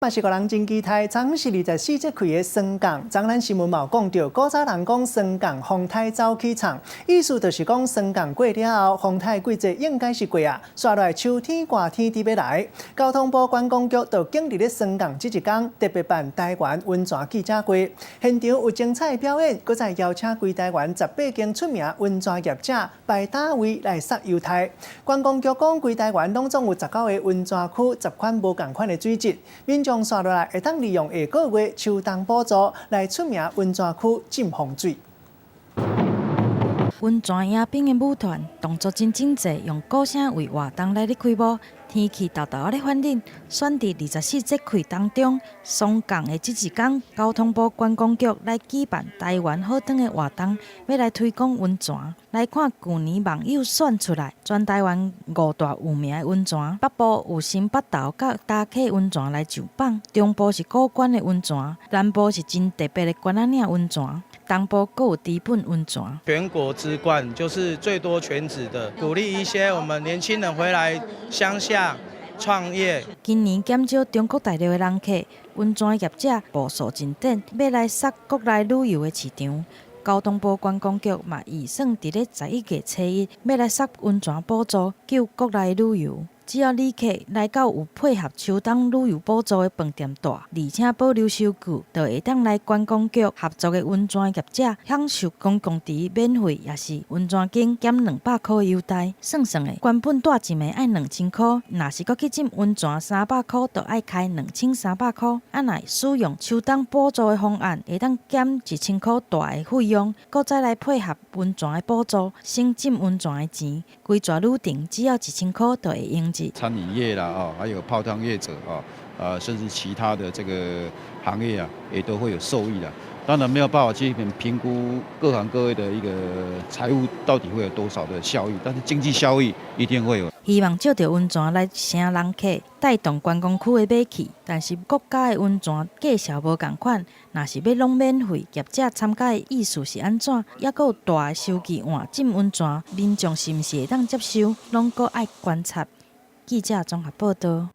嘛是予人真期待，昨昏是24節氣的霜降。昨咱新聞嘛有講著，古早人講霜降風颱走起藏，意思就是講霜降過了後，風颱季節應該是過啊，紲落來秋天寒天佇欲來。交通部觀光局就揀佇咧霜降這一工，特別辦台灣溫泉記者會，現場有精彩表演，閣再邀請規台灣18間出名溫泉業者排單位來捒優待。觀光局講，規台灣攏總有19個溫泉區，10款無仝款的水質，民眾紲落來會當利用下個月秋冬補助來出名溫泉區浸風水。溫泉迎賓的舞團動作真整齊，用鼓聲為活動來咧開幕。天氣沓沓仔咧反冷，選佇24節氣當中，霜降的這一工，交通部觀光局來舉辦台灣好湯的活動，欲來推廣溫泉。來看舊年網友選出來，全台灣五大有名的溫泉，北部有新北投佮礁溪溫泉來上榜，中部是古關的溫泉，南部是真特別的關仔嶺溫泉，東部閣有知本溫泉。全國之冠就是最多泉子的，鼓勵一些我們年輕人回來鄉下創業。今年減少中國大陸的人客，溫泉業者步數進展，欲來殺國內旅遊的市場。交通部觀光局嘛預算佇咧11月初1，欲來殺溫泉補助，救國內旅遊。只要旅客來到有配合秋冬旅遊補助的飯店蹛，而且保留收據，就會當來觀光局合作的溫泉業者享受公共池免費，抑是溫泉間減200箍的優待。算算的，原本蹛一暝愛2000箍，若是閣去浸溫泉300箍，就愛開2300箍。啊，若使用秋冬補助的方案，會當減1000箍大的費用，閣再來配合溫泉的補助，省浸溫泉的錢，規逝旅程只要1000箍就會用著。餐飲業啦，哦，還有泡湯業者啊，甚至其他的這個行業啊，也都會有受益的。當然沒有辦法去評估各行各業的一個財務到底會有多少的效益，但是經濟效益一定會有。希望借著溫泉來吸人客，帶動觀光區的買氣。但是國家的溫泉價數無仝款，若是欲攏免費，業者參加的意思是按怎？抑閣有大的收據換浸溫泉，民眾是毋是會當接受？攏閣愛觀察。記者綜合報道。